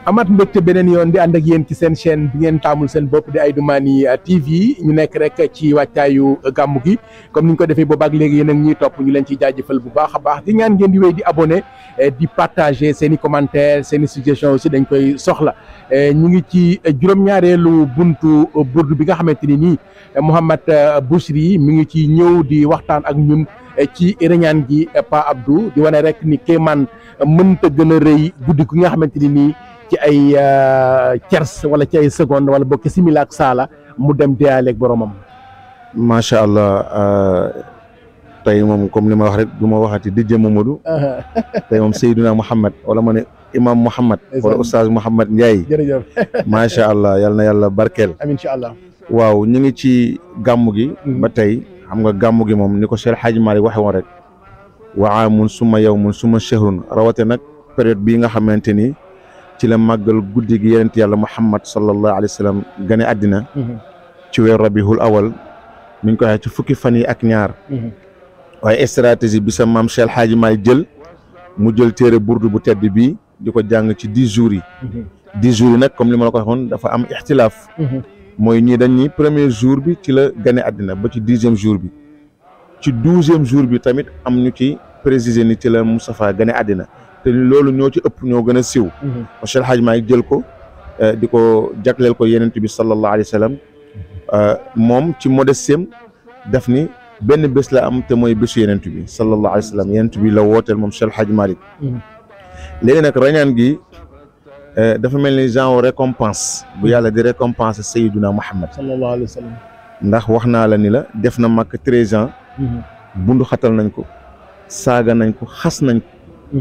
amat mbégte beneen yoon di ànd ak yéen ci seen chaîne bi ngeen taamul seen bopp di Aïdoumane TV ñu nekk rek ci wàccaayu gàmmu gi comme ni ñu ko defee boobaak léegi yéen a ngi ñuy topp ñu leen ciy jaajëfal bu baax a baax di ñaan ngeen di wéy di abonné di partager seen i commentaires seen i suggestions aussi dañ koy soxla ñu ngi ci juróom-ñaareelu buntu burdu bi nga xamante ni nii Mouhamed Bichri mi ngi ci ñëw di waxtaan ak ñun ci reñaan gi Pa Abdou di wane rek ni kéemaan mënta gën a rëy guddi gi nga xamante ni nii ci ay tiers wala ci ay seconde wala bokk simila ak saala mu dem deyaaleeg boromam. macha allah tey moom comme li ma wax rek du ma waxati DJ Mamadou. tey moom Seydina Mouhamed wala ma ne Imam Mouhamed. wala Oustaz Mouhamed Ndiaye. jërëjëf. macha allah yal na yàlla barkeel. amiin incha allah. waaw ñu ngi ci gàmmu gi. ba tey xam nga gàmmu gi moom ni ko Cheikh Hadji Malick waxe woon rek. waamun suma yawmun suma shahrun rawate nag période bii nga xamante ni. ci la màggal guddi gi yonent yàlla Muhammad sallallahu alayhi wa sallam gane àddina ci weer Rabiul Awal mi ngi ko waxee ci fukki fan yi ak ñaar waaye stratégie bi sa maam Cheikh Hadji Malick jël mu jël téere burdu bu tedd bi di ko jàng ci 10 jours yi 10 jours yi nag comme li ma la ko waxoon dafa am ixtilaaf mooy ñii dañ ni premier jour bi ci la gane àddina ba ci 10e jour bi ci 12e jour bi tamit am ñu ci préciser ni ci la Moustapha gane àddina te loolu ñoo ci ëpp ñoo gën a siiw Cheikh Hadji Malick jël ko di ko jagleel ko yenent bi sallallahu alayhi wa sallam moom ci modestem daf ni benn bés la am te mooy bésu yenent bi sallallahu alayhi wa sallam yenent bi la wooteel moom Cheikh Hadji Malick léegi nag rañaan gi dafa mel ni genre récompense bu yàlla di récompense Sayyiduna Muhammad sallallahu alayhi wa sallam ndax wax naa la ni la def na Makka 13 ans bundu xatal nañ ko saaga nañ ko xas nañ ko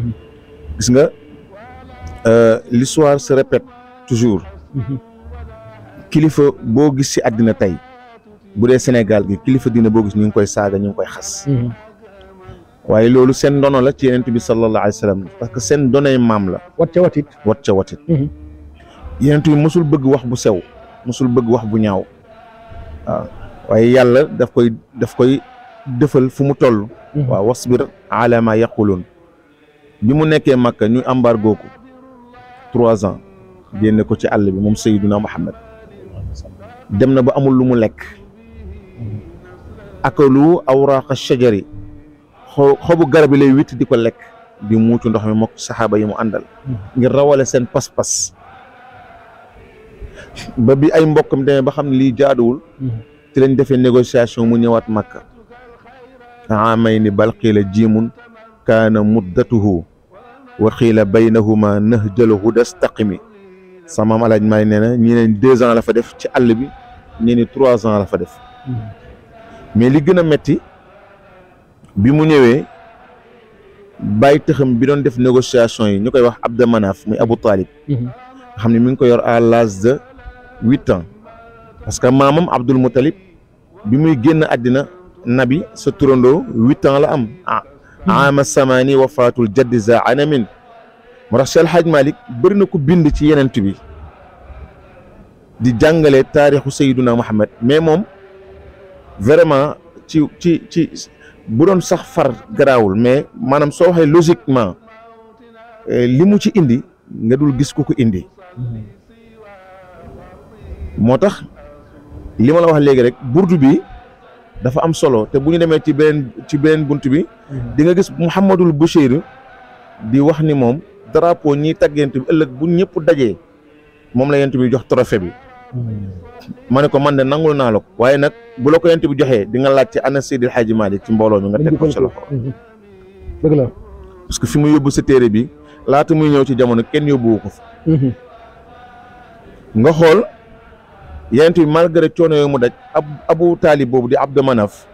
gis nga l'histoire se répète toujours kilifa boo gis ci àddina tey bu dee Sénégal gi kilifa dina boo gis ñu ngi koy saaga ñu ngi koy xas waaye loolu seen ndono la ci yenent bi sallallahu alayhi wa sallam parce que seen donay maam la wat ca watit yenent bi mosul bëgg wax bu sew mosul bëgg wax bu ñaaw waaw waaye yàlla daf koy defal fu mu toll waaw wasbir ala ma yaqulun bi mu nekkee Makka ñu embargo ko 3 ans génne ko ci àll bi moom Sayyiduna Muhammad dem na ba amul lu mu lekk akalu awraqa shajari xobu garab yi lay witt di ko lekk di muucu ndox mi mook saxaaba yi mu àndal ngir rawale seen pas-pas ba bi ay mbokkam demee ba xam ne lii jaaduwul ci lañ defee négociation mu ñëwaat Makka amay ni bal qiila jiimun kaana muddatuhu wa xiila baynahuma nahjal huda staqimi sama alaaj maay nee na ñi ne 2 ans la fa def ci àll bi ñi ne 3 ans la fa def mais li gën a metti bi mu ñëwee bàyyi tëxam bi doon def négociation yi ñu koy wax Abd Manaf muy Abu Talib nga xam ne mi ngi ko yor à l'âge de 8 ans parce que maamam Abdul Muttalib bi muy génn àddina nabi sa turandoo 8 ans la am ama samani wafaatul jaddi za anamin moo tax Cheikh Hadji Malick bëri na ko bind ci yenent bi di jàngale taarixu Sayyiduna Muhammad mais moom vraiment ci bu doon sax far garaawul mais maanaam soo waxee logiquement li mu ci indi nga dul gis ku ko indi moo tax li ma la wax léegi rek burdu bi dafa am solo te bu ñu demee ci beneen bunt bi di nga gis Mouhamadul Bichri di wax ni moom drapeau ñiy tagg yent bi ëllëg bu ñëpp dajee moom la yent bi jox trophée bi ma ne ko man de nangul naa la ko waaye nag bu la ko yent bi joxee di nga laaj ci ana Seydil Hadji Malick ci mbooloo mi nga teg ko sa loxo dëgg la parce que fi mu yóbbu sa téere bi laata muy ñëw ci jamono kenn yóbbuwu ko fa nga xool yent bi malgré coono yooyu mu daj Abu Talib boobu di Abd Manaf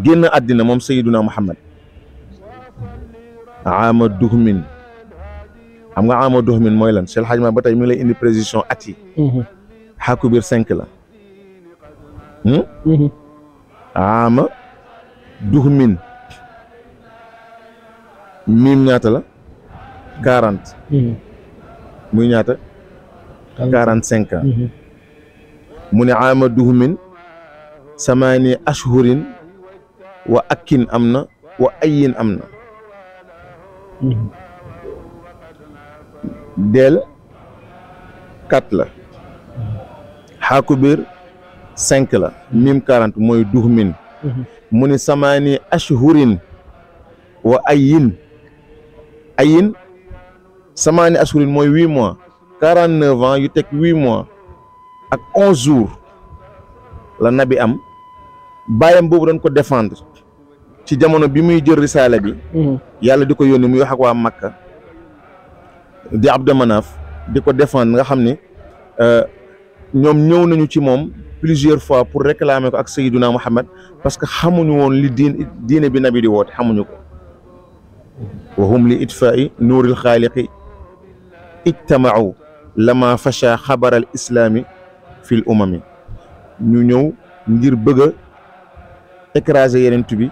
génn àddina moom Sayyiduna Muhammad ama duhmin xam nga ama duhmin mooy lan Cheikh Hadji Malick ba tey mi ngi lay indi précision at yi xaaku biir 5 la ama duhmin miim ñaata la 40 muy ñaata 45 ans mu ne aama duhumin samaani ashhurin wa akkin am na wa ayin am na del 4 la xaakubir 5 la mim 40 mooy duhumin mu ne samaani ashhurin wa ayin samaani ashhurin mooy 8 mois 49 ans yu teg 8 mois ak 11 jours la nabi am baayam boobu doon ko défendre ci jamono bi muy jël risaala bi yàlla di ko yónni muy wax ak waa Makka di Abdu Manaaf di ko défendre nga xam ni ñoom ñëw nañu ci moom plusieurs fois pour réclamer ko ak Sayyiduna Muhammad parce que xamuñu woon li diine bi nabi di woote xamuñu ko wa hum li itfaa'i nuuril xaaliqi ijtama'u lama fasha xabaral islaami fil umami ñu ñëw ngir bëgg a écraser yenent bi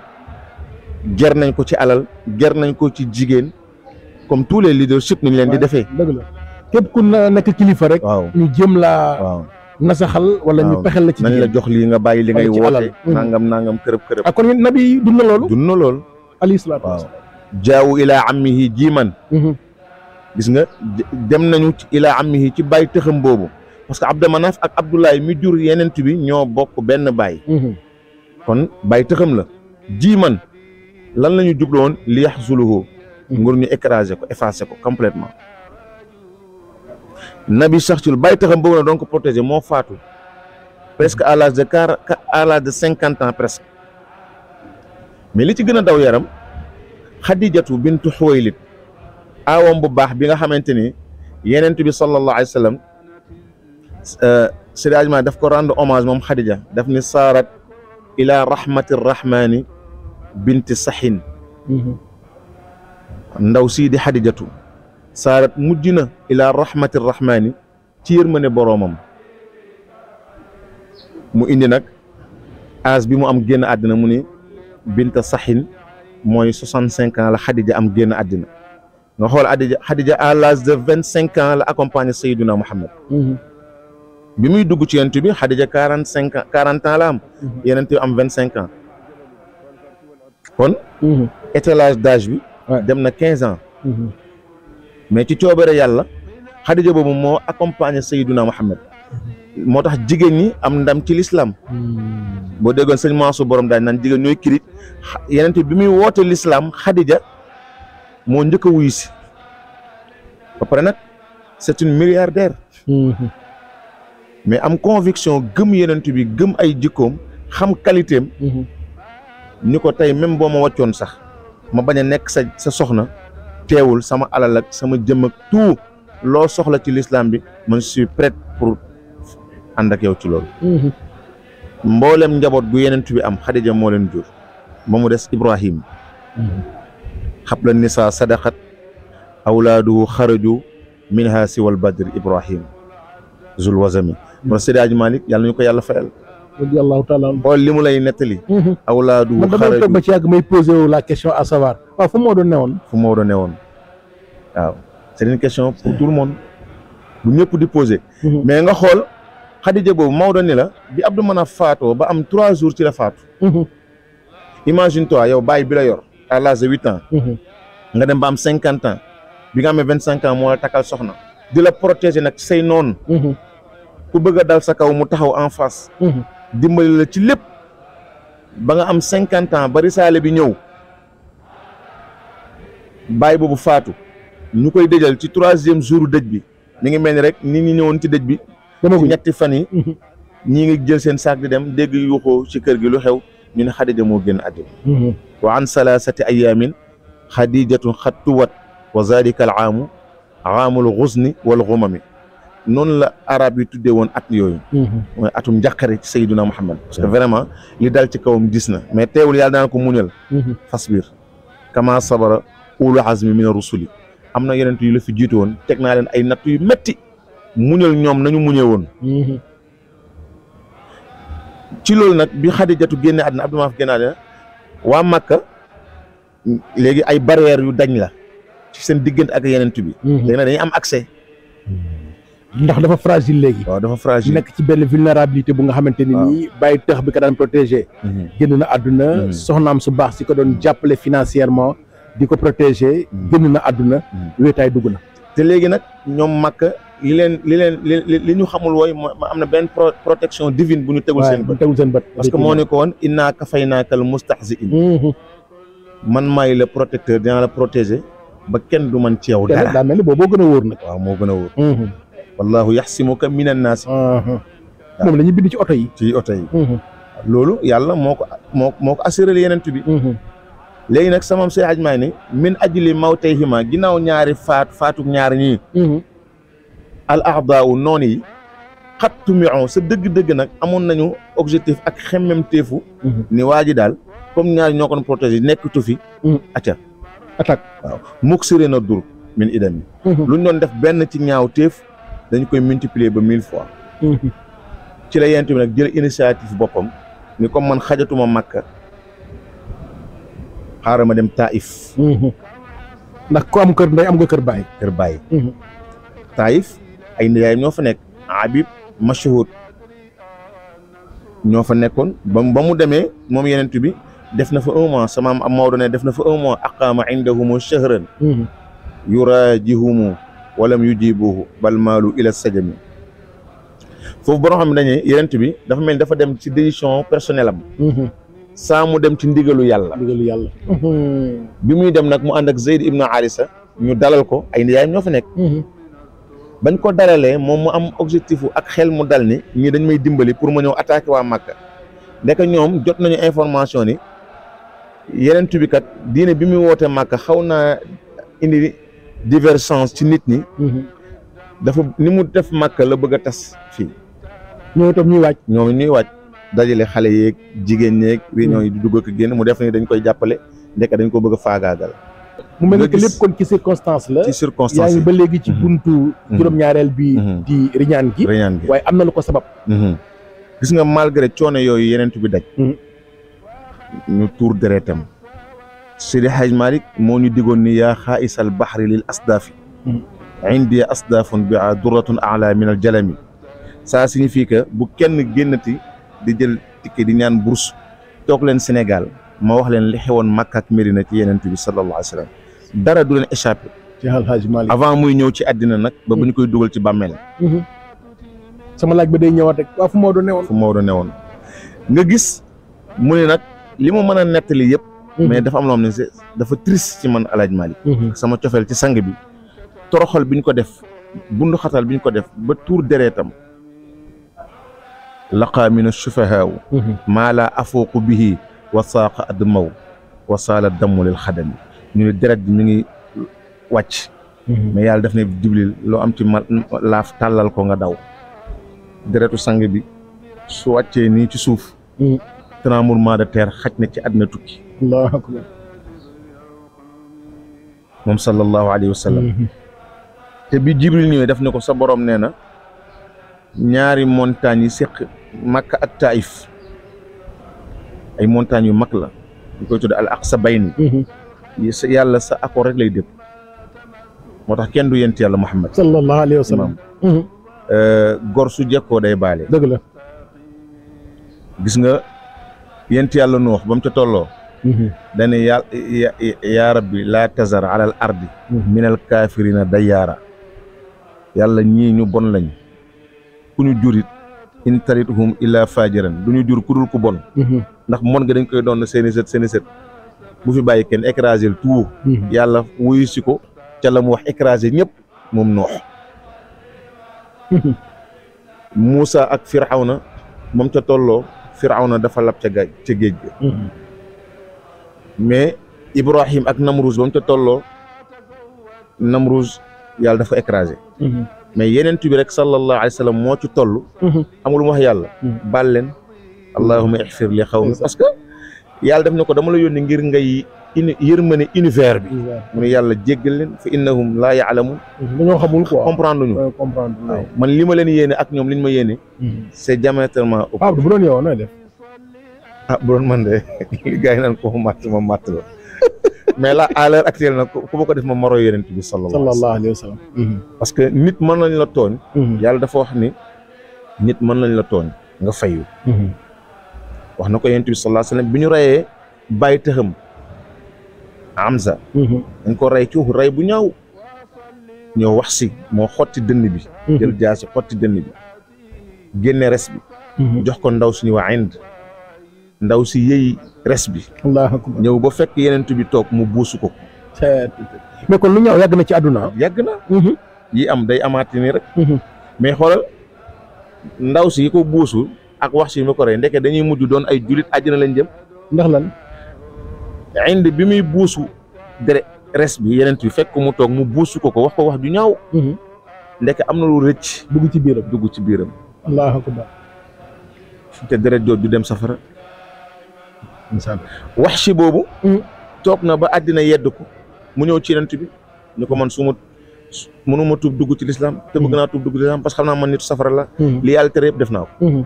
ger nañ ko ci alal ger nañ ko ci jigéen comme tous les leadership ni ñu leen di defee. dëgg la képp ku nekk kilifa rek. waaw ñu jëm laa. nasaxal wala ñu pexel la ci nañ la jox lii nga bàyyi li ngay woote. nangam kërëb. ak kon nabi dund na loolu. dund na loolu. alayhi salaatu waaw jaawu ilaa ammihi jiiman. gis nga dem nañu ilaa ammihi ci bàyyi tëxam boobu parce que Abdu Manaaf ak Abdoulaye mi jur yenent bi ñoo bokk benn bàyyi. kon bàyyi tëxam la jiiman lan la ñu jubloon li yaxzuluhu ngir ñu écraser ko effacer ko complètement nabi saxtul bàyyi taxam boobu na doon ko protéger moo faatu presque à l'âge de 50 ans presque mais li ci gën a daw yaram Xadijatu bintu Xuwaylid aawam bu baax bi nga xamante ni yenent bi sallallahu alayhi wa sallam sérieusement daf ko rendre hommage moom Xadija daf ni saarat ila rahmati rahmani binti saxin ndaw sii di Xadijatu saarat mujj na ila rahmati rahmani ci yërmande boroomam mu indi nag âge bi mu am génn àddina mu ni binta saxin mooy 65 ans la Xadija am génn àddina nga xool Xadija à l'âge de 25 ans la accompagné Sayyiduna Muhammad bi muy dugg ci yonent bi Xadija 40 ans la am yonent bi am 25 ans kon étalage d'âge bi dem na 15 ans mais ci coobare yàlla Xadija boobu moo accompagné Sayyiduna Muhammad moo tax jigéen ñi am ndam ci l'islam boo déggoon sëñ Mansour borom daal naan jigéen ñooy kirit yonent bi muy woote l'islam Xadija moo njëkk a wuyu si ba pare nag c'est une milliardaire mais am conviction gëm yonent bi gëm ay jikkoom xam qualité am ni ko tey même boo ma wàccoon sax ma bañ a nekk sa soxna teewul sama alal ak sama jëm ak tout loo soxla ci l'islam bi man je suis prête pour ànd ak yow ci loolu mboolem njaboot gu yonent bi am Xadija moo leen jur ba mu des Ibrahim xabla nisa sadaqat awlaaduhu xaraju minha siwal badri Ibrahim zul wazami mon Seydi Hadji Malick yàlla ñu ko yàlla fayal radiyallahu taala xool li mu lay nettali awlaaduhu man dama toog ba ci yàgg may posé wu la question à savoir waaw fu Maodo newoon waaw c'est une question pour tout le monde bu ñëpp di posé mais nga xool Xadija boobu Maodo ni la bi Abdou Manaf faatoo ba am 3 jours ci la faatu imagine toi yow bàyyi bi la yor à l'âge de 8 ans nga dem ba am 50 ans bi nga amee 25 ans moo la takkal soxna di la protéger nag say noonu ku bëgg a dal sa kaw mu taxaw en face dimbali la ci lépp ba nga am 50 ans ba risaale bi ñëw bàyyi boobu faatu ñu koy dëjal ci 3e jour dëj bi mi ngi mel ni rek nit ñi ñëwoon ci dëj bi ci ñetti fan yi ñii ngi jël seen saak di dem dégg yuuxoo ci kër gi lu xew ñu ne Xadija moo génn àddina wa an salaasati ayaamin Xadijatun xattuwat wa zalika al aamu aamul xuzni wal xumami noonu la arab yi tuddee woon at yooyu mooy atum njàqare ci Sayyiduna Muhammad parce que vraiment li dal ci kawam gis na mais teewul yàlla daan ko muñal fasbir kama sabara ulul azmi mina rusuli am na yeneen yu la fi jiitu woon teg naa leen ay natt yu métti muñal ñoom nañu muñee woon ci loolu nag bi Xadijatu génne àddina Abdou Manaf génne àddina waa Makka léegi ay barrières yu dañ la ci seen diggante ak yeneen bi léegi nag dañuy am accès ndax dafa fragile léegi. waaw dafa fragile. nekk ci benn vulnérabilité bu nga xamante ni nii bàyyi tëx bi ko daan protégé. génn na àdduna. soxnaam su baax si ko doon jàppale financièrement di ko protégé. génn na àdduna. wéetaay dugg na. te léegi nag ñoom Makka li ñu xamul wooy am na benn protection divine bu ñu tegul seen bët. parce que moo ne ko woon innaa kafaynaakal mustahzi'in. man maay le protecteur dinaa la protéger ba kenn du man ci yow dara. daa mel ni boobu moo gën a wóor nag. waaw moo gën a wóor. wallaahu yaxsimuka minan naas. moom la ñuy bind ci oto yi. ci oto yi. loolu yàlla moo ko assuré yenent bi. léegi nag sama Seydi Hadji Malick ni min ajli mawtayhima ginnaaw ñaari faatu ñaar ñii. al a'daaw noonu yi xat tumi'u sa dëgg-dëgg nag amoon nañu objectif ak xemmemteefu. ni waa ji daal comme ñaari ñoo ko doon protégé nekkatu fi. acca attaque waaw muksiré na dur min idam yi. lu ñu doon def benn ci ñaaw téef dañu koy multiplier ba 1000 fois. ci la yent bi nag jël initiative boppam ni comme man xajatuma Makka xaaral ma dem Taïf. ndax ku am kër ndey am nga kër baay. kër baay. Taïf ay ndiyaayam ñoo fa nekk Habib Mashhud ñoo fa nekkoon ba mu demee moom yenent bi def na fa 1 mois sama am Maodo ne def na fa 1 mois aqaama indahumu shahran yuraajihumu walam yujibuhu bal maalu ila sajami foofu borom xam ne dañuy yenent bi dafa mel ni dafa dem ci décision personnelle am. saa mu dem ci ndigalu yàlla. bi muy dem nag mu ànd ak Zayd ibn Harisa ñu dalal ko ay ndiyaayam ñoo fa nekk. bañ ko dalalee moom mu am objectif ak xel mu dal ni ñii dañ may dimbali pour ma ñëw attaquer waa Makka ndek ñoom jot nañu information ni yeneen tubikat diine bi muy woote Makka xaw naa indi divergence ci nit ñi. dafa ni mu def Makka la bëgg a tas fii. ñoom itam ñuy wàcc dajale xale yeeg jigéen ñeeg réunion yi di dugg ak génn mu def ni dañ koy jàppale ndek dañ ko bëgg a faagaagal. mu mel ni que lépp kon ci circonstance la. ci circonstance yaa ngi ba léegi ci buntu. juróom-ñaareel bi. di riñaan gi. waaye am na lu ko sabab. gis nga malgré coono yooyu yenent bi daj. ñu tuur deretam. Seydi Hadji Malick moo ñu digoon ni yaa xaa'isal baxri lil asdaafi. indi asdaafun biha durratun a'la min al jalami. ça signifie que bu kenn génnati di jël ticket di ñaan bourse toog leen Sénégal ma wax leen li xewoon Makka ak Medina ci yenent bi sallallahu alayhi wa sallam dara du leen échappé. ci Alhaji Malick avant muy ñëw ci àddina nag. ba bu ñu koy dugal ci bàmmeel. sama laaj ba day ñëwaat rek waa fu Maodo newoon. nga gis mu ne nag li ma mën a nettali yëpp. mais dafa am loo xam ne dafa triste ci man Alhaji Malick. sama cofeel ci sang bi toroxal bi ñu ko def bundu xatal bi ñu ko def ba tuur dereetam. laqaa min ash-shufahaaw maa laa afooqu bihi wa saaqa admaw wa saala dammu lil xadami ñu ne deret bi mi ngi wàcc. mais yàlla daf ne Jibril loo am ci laaf tàllal ko nga daw. deretu sang bi su wàccee nii ci suuf. tremblement de terre xaj na ci àddina tukki. allahu akbar. moom sallallahu alayhi wa sallam. te bi Jibril ñëwee daf ne ko sa borom nee na ñaari montagnes yi séq Makka ak Taïf ay montagnes yu mag la ñu koy tudde al aqsa bayni. yàlla sa accord rek lay dégg. moo tax kenn du yent yàlla Muhammad sallallahu alayhi wa sallam. gor su jekkoo day baale. dëgg la. gis nga yent yàlla Nuux ba mu ca tolloo. dane yaa rabbi laa tazar ala al ardi minal kaafirina dayyaara. yàlla ñii ñu bon lañ ku ñu jurit in tarithum illa fajiran du ñu jur ku dul ku bon. ndax mon nga dañ koy doon seeni sët bu fi bàyyi kenn écraser tout. yàlla wuyu si ko ca la mu wax écraser ñëpp moom Nuux. Muusa ak Firawna moom ca tolloo Firawna dafa lab ca géej ga. mais Ibrahim ak Namruz ba mu ca tolloo Namruz yàlla dafa écrasé. mais yeneen bi rek sallallahu alayhi wa sallam moo ci toll. amul mu wax yàlla. baal leen allahumma ighfir li xawmi parce que yàlla def na ko dama la yónni ngir ngay yërmande univers bi. mu ne yàlla jéggal leen fa innahum laa ya'lamun. dañoo xamul quoi comprendre ñu. waaw man li ma leen yéene ak ñoom liñ ma yéene. c'est diamétralement opposé. waaw bu doon yow nooy def. bu doon man de gars yi naan ko matt ma matt la mais là à l'heure actuelle nag ku ma ko def ma moro yonent bi sallallahu alayhi wa sallam. parce que nit mën nañ la tooñ. yàlla dafa wax ni nit mën nañ la tooñ nga fayu. wax na ko yonent bi sallallahu alayhi wa sallam bi ñu reyee bàyyi tëxam Hamza. dañ ko rey ci rey bu ñaaw. ñoo wax si moo xotti dënn bi. jël jaasi xotti dënn bi. génne res bi. jox ko ndaw suñu waa Inde. ndaw si yëy res bi. Allahu akbar ñëw ba fekk yenent bi toog mu buusu ko. mais kon lu ñaaw yàgg na ci àdduna. yàgg na. yi am day amaati nii rek. mais xoolal ndaw si yi ko buusu ak wax si ma ko rey ndeke dañuy mujj doon ay julit àjjana lañ jëm. ndax lan. Inde bi muy buusu res bi yenent bi fekk mu toog mu buusu ko wax ko wax ju ñaaw. ndeke am na lu rëcc. dugg ci biiram. Allahu akbar te deret jooju du dem safara. wax si boobu. toog na ba àddina yedd ko mu ñëw ci yenent bi ñu ko man mënuma tuub dugg ci lislaam te bëgg naa tuub dugg ci lislaam parce que xam naa man nitu safara la. li yàlla tere yëpp def naa ko.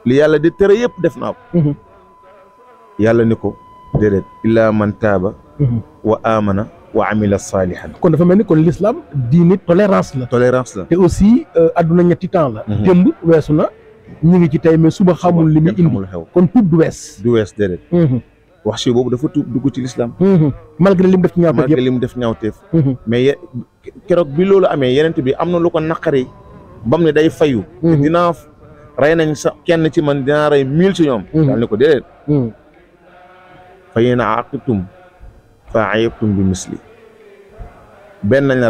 li yàlla di tere yëpp def naa ko. yàlla ni ko déedéet illaa man taaba wa amana wa amila salihan. kon dafa mel ni kon l'islam diine tolérance la. te aussi adduna ñetti temps la. démb weesu na ñu ngi ci tey mais suba xamul li muy indi kon tuub du wees. déedéet. wax si boobu dafa tuub dugg ci l'islam. malgré li mu def ci ñaawteef malgré li mu def ñaawteef. mais keroog bi loolu amee yenent bi am na lu ko naqari bam ne day fayu. te dinaa rey nañ sa kenn ci man dinaa rey 1000 ci ñoom. daal ni ko déedéet. fa in aaqibtum fa aaqibtum bi misli. benn nañ la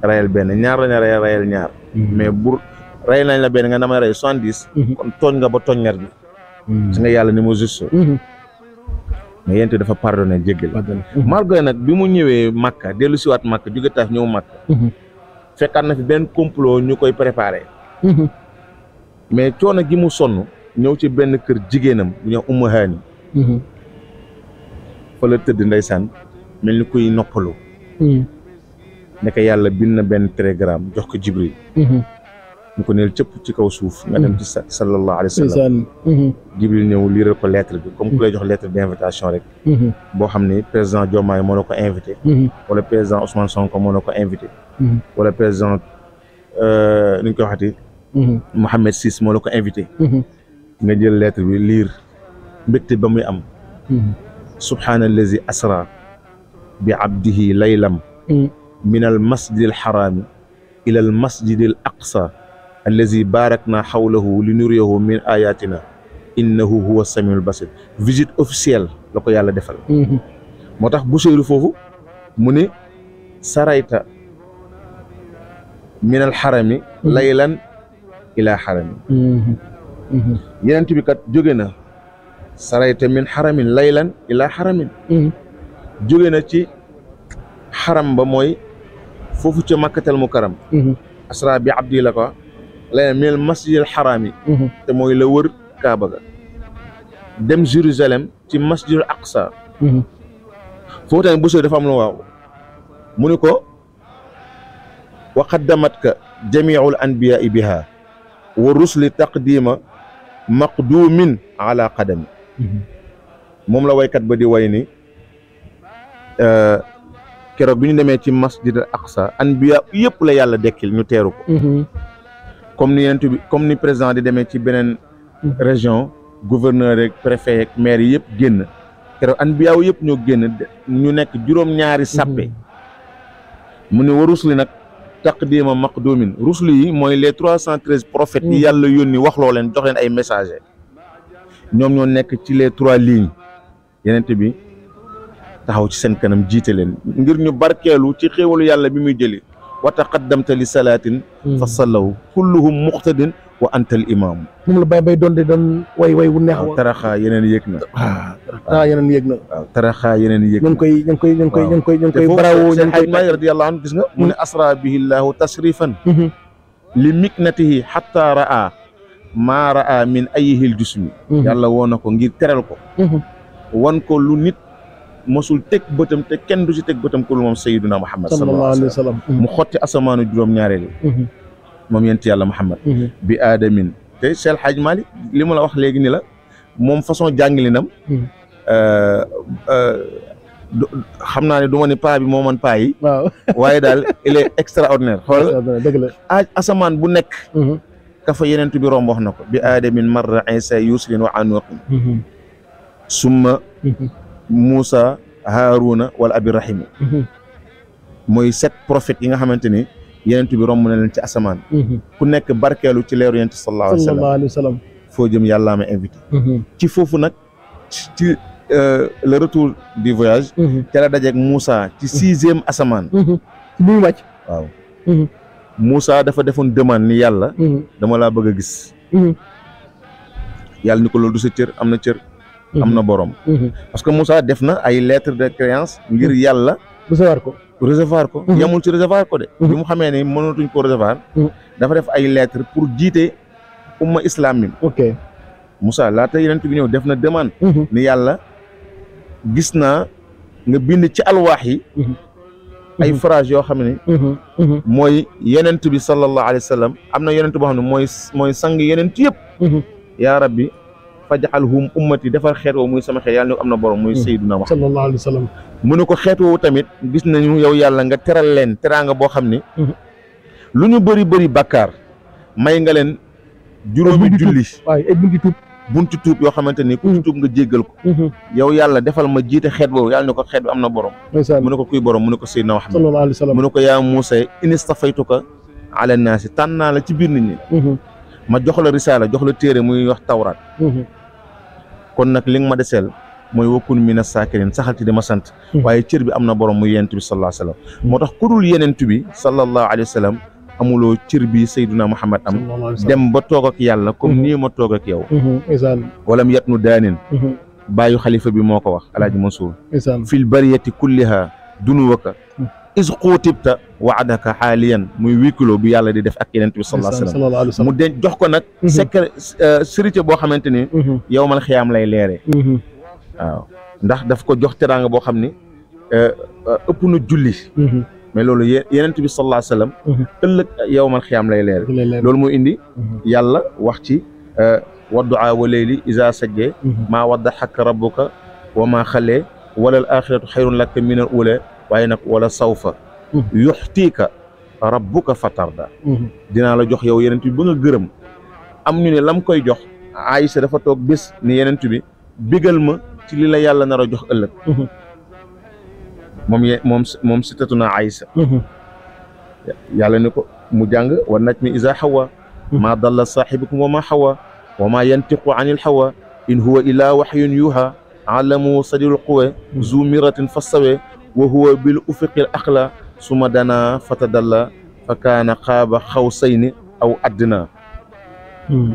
reyal benn ñaar lañ la reyal ñaar. mais bu rey nañ la benn nga damay rey 70. kon tooñ nga ba tooññar bi. si nga yàlla ni mu juste. mais yéen dafa pardonné jéggal. malgré nag bi mu ñëwee Makka dellu siwaat Makka jóge Taif ñëw Makka. fekkaat na fi benn complot ñu koy préparé. mais coono gi mu sonn ñëw ci benn kër jigéenam bu ñëw Ummu Haani. fa la tëdd ndeysaan mel ni kuy noppalu. nekk yàlla bind na benn télégramme jox ko Jibril. ñu ko neel cëpp ci kaw suuf nga dem ci sallallahu alayhi wa sallam. Jibril ñëw liiral ko lettre bi comme ku lay jox lettre d'invitation rek. boo xam ne président Diomaye moo la ko invité. wala président Ousmane Sonko moo la ko invité. wala président nu ñu koy waxati. Mohamed Sis moo la ko invité. nga jël lettre bi liir mbégte ba muy am. subhaanallazi asra bi abdihi laylam min al masjidil xaraami ila al masjidil aqsa allazi barakna xawlahu li nuriyahu min ayatina innahu huwa samiul basir. visite officielle la ko yàlla defal. moo tax Buseyru foofu mu ne sarayta min al xarami laylan ila xarami. yenent bi kat jóge na sarayta min xaramin laylan ila xaramin. jóge na ci xaram ba mooy foofu ca makkatal mukarram. asra bi abdi la ko laylan min al masjid al xaraami. te mooy la wër Kaaba ga. dem Jérusalem ci masjid al aqsa. foofu tamit bu soo dafa am lu waaw mu ni ko wa qaddamatka jamiul anbiyaai biha wa rusli taqdima maqdumin ala qadami. moom la waykat ba di way ni keroog bi ñu demee ci masjid al aqsa anbiya yëpp la yàlla dekkil ñu teeru ko. comme ni yenent bi comme ni président di demee ci beneen région gouverneur rek préfet ak maire yi yëpp génn keroog anbiya yëpp ñoo génn ñu nekk juróom-ñaari sàppe. mu ne wa rusli nag taqdima maqdumin rusli yi mooy les 313 prophètes yi yàlla yónni wax loo leen jox leen ay messager ñoom ñoo nekk ci les 3 lignes yenent bi taxaw ci seen kanam jiite leen ngir ñu barkeelu ci xéewalu yàlla bi muy jëli wa taqaddamta li salaatin fa sallaw kulluhum muqtadin wa anta al imam. moom la bay doon de doon way wu neex. waaw taraxaa yeneen yëg na. yeneen yëg na. waaw taraxaa yeneen yëg na. ñu ngi koy bravo Seydi Hadji Malick radiyallahu anhu gis nga. mu ne asra bihi llahu tasrifan li miknatihi hatta raa maa raa min ayihil jusmi. yàlla woo na ko ngir teral ko. wan ko lu nit mosul teg bëtam te kenn du ci teg bëtam ko lu moom Sayyiduna Muhammad sallallahu alayhi wa sallam. mu xotti asamaanu juróom-ñaareelu. moom yent yàlla Muhammad bi aadamin te Seydi Hadji Malick li ma la wax léegi ni la moom façon jàngalinam xam naa ne du ma ni paa bi moo man paa yi. waaw waaye daal il est extraordinaire. xool dëgg la asamaan bu nekk. ka fa yeneen bi romb wax na ko bi aadamin marra Isa Yuslin wa Anuqin. summa Moussa Haaruna wala Abirahim. mooy 7 prophètes yi nga xamante ni yeneen bi romb na leen ci asamaan. ku nekk barkeelu ci leeru yonent sallallahu alayhi wa sallam. foo jëm yàllaa ma invité. ci foofu nag ci. Le retour du voyage. ca la dajeeg Moussa ci 6e asamaan. ci muy wàcc. waaw. Moussa dafa defoon demande ni yàlla. dama laa bëgg a gis. yàlla ni ko loolu du sa cër am na cër. am na borom. parce que Moussa def na ay lettres de créance ngir yàlla. recevoir ko. yamul ci recevoir ko de. bi mu xamee ni mënatuñ ko recevoir. dafa def ay lettres pour jiite umma islam mi. ok Moussa laata yeneen bi ñëw def na demande. ni yàlla. gis naa nga bind ci alwaax yi ay phrase yoo xam ne mooy yenent bi sallallahu alayhi wa sallam am na yenent boo xam ne mooy sang yenent yëpp yaa rabbi faj'alhum ummati defar xeet woowu muy sama xeet yàlla ni am na borom muy sayyiduna Muhammad sallallahu alayhi wa sallam mu ne ko xeet woowu tamit gis nañu yow yàlla nga teral leen teraanga boo xam ni lu ñu bëri bàkkaar may nga leen juróomi julli waaye ay bunti tuub yoo xamante ni ku ci tuub nga jéggal ko yow yàlla defal ma jiite xeet boobu yàlla ne ko xeet bi am na borom mu ne ko kuy borom mu ne ko Seydina Muhammad sallallahu alayhi wa sallam mu ne ko yaa Muusa inistafaytuka ala naasi tànn naa la ci biir nit ñi ma jox la risaala jox la téere muy wax tawraat kon nag li nga ma deseel mooy wakkun mina saakirin saxal ci di ma sant waaye cër bi am na borom muy yenent bi sallallahu alayhi wa sallam moo tax ku dul yenent bi sallallahu alayhi wa sallam amuloo cër bi Seydina Muhammad am dem ba toog ak yàlla comme nii ma toog ak yow walam yatnu daanin bàyyu xalifa bi moo ko wax alaaji Mansour fil bariyati kulliha dunuwaka is xuutibta waadaka xaaliyan muy 8 kilos bi yàlla di def ak yenent bi sallallahu alayhi wa sallam mu den jox ko nag secret sérité boo xamante ni yowmal xiyaam lay leeree waaw ndax daf ko jox teraanga boo xam ni ëpp na julli mais loolu yenent bi sallallahu alayhi wa sallam ëllëg yowmal xiyaam lay leer loolu moo indi yàlla wax ci waddu'a wa layli iza sajje maa waddaxaka rabbuka wa maa xalee wala al axiratu xayrun laka min al ula waaye nag wala sawfa yuxtiika rabbuka fatarda dinaa la jox yow yenent bi ba nga gërëm am ñu ne lam koy jox Aïcha dafa toog bés ni yenent bi bégal ma ci li la yàlla nar a jox ëllëg moom sitatuna Aïsa yàlla ni ko mu jàng wa najmi iza hawa maa dalla saahibukum wa maa hawa wa maa yantiqu anil hawa in huwa illa wahyun yuha alamu sadil quwa zu miratin fastawa wa huwa bil ufuqil a'la suma dana fatadalla fa kaana qaaba xawsayni aw adna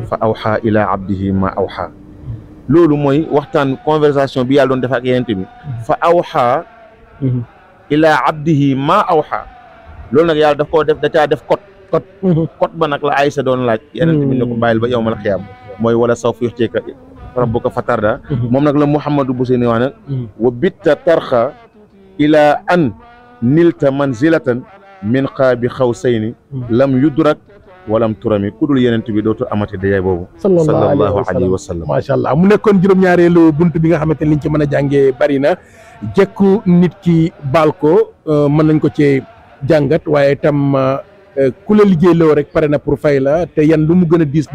fa awha ila abdihi ma awha loolu mooy waxtaan conversation bi yàlla doon def ak yenente bi fa awha ilaa abdihi maa awxa loolu nag yàlla daf koo def da caa def code ba nag la Aysa doon laaj yeneen bi ne ko bàyyil ba yawmal xiyaam mooy wala sawfa yu'tika rabbuka fatarda moom nag la Mouhamadou Bouseyni wax nag wa bitta tarxa ilaa an nilta manzilatan min qaabi xawsayni lam yudrak walam turami ku dul yeneen bi dootu amati dayay boobu sallallahu alayhi wa sallam macha allah mu nekkoon juróom-ñaareelu bunt bi nga xamante ni liñ ci mën a jàngee bari na jekku nit ki baal ko mën nañ ko cee jàngat waaye tam ku la liggéey loo rek pare na pour fay la te yan lu mu gën a diis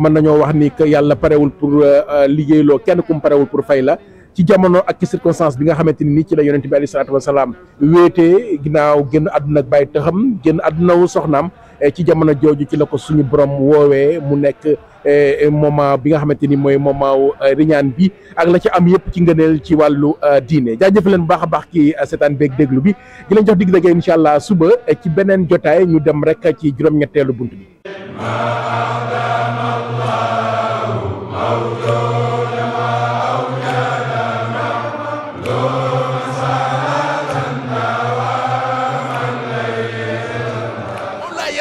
mën nañoo wax ni que yàlla parewul pour liggéey loo kenn ku mu parewul pour fay la ci jamono ak ci circonstance bi nga xamante ni ci la yonent bi alayhi salaatu wasalaam wéetee ginnaaw génn àdduna ak bàyyi taxam génn àdduna wu soxnaam ci jamono jooju ci la ko suñu borom woowee mu nekk moment bi nga xamante ni mooy moment wu riñaan bi ak la ci am yëpp ci ngëneel ci wàllu diine jaajëfal leen bu baax a baax ci seetaan beeg déglu bi di leen jox dig daje incha allah suba ci beneen jotaay ñu dem rek ci juróom-ñetteelu bunt bi.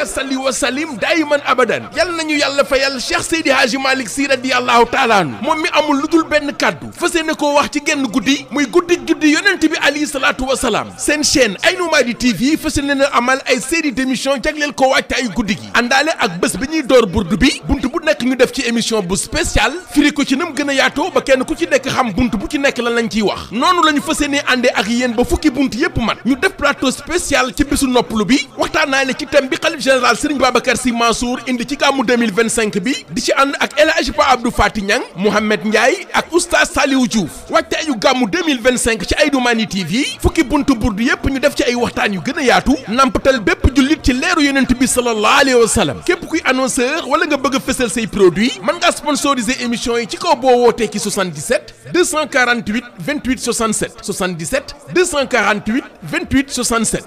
salli wa sallim daayiman abadan yal nañu yàlla fayal Cheikh Seydi Hadji Malick Sy radiyallahu taala anhu moom mi amul lu dul benn kàddu fas yéene koo wax ci genn guddi muy guddi juddi yonent bi alayhi salaatu wa salaam seen chaîne Aynou Mady TV fas yéene amal ay série d'émission jagleel ko wàcc ay guddi gi àndaale ak bés bi ñuy door burdu bi bunt bu nekk ñu def ci émission bu spécial firi ko ci nam gën a yaatoo ba kenn ku ci nekk xam bunt bu ci nekk lan lañ ciy wax noonu la ñu fas yéene àndee ak yéen ba fukki bunt yépp mat ñu def plateau spécial ci bésu noppalu bi waxtaan naa ne ci thème bi xalif général Serigne Babacar Sy Mansour indi ci gàmmu 2025 bi di ci ànd ak El Hadji Pa Abdou Fati Niang Mouhamed Ndiaye ak oustaz Saliou Diouf wàccaayu gàmmu 2025 ci Aynou Mady TV fukki buntu burdu yépp ñu def ci ay waxtaan yu gën a yaatu nampatal bépp jullit ci leeru yonent bi sallallahu alayhi wa sallam képp kuy annonceur wala nga bëgg a fësal say produit mën ngaa sponsoriser émission yi ci kaw boo wootee ci 77 248 28 67 77 248 28 67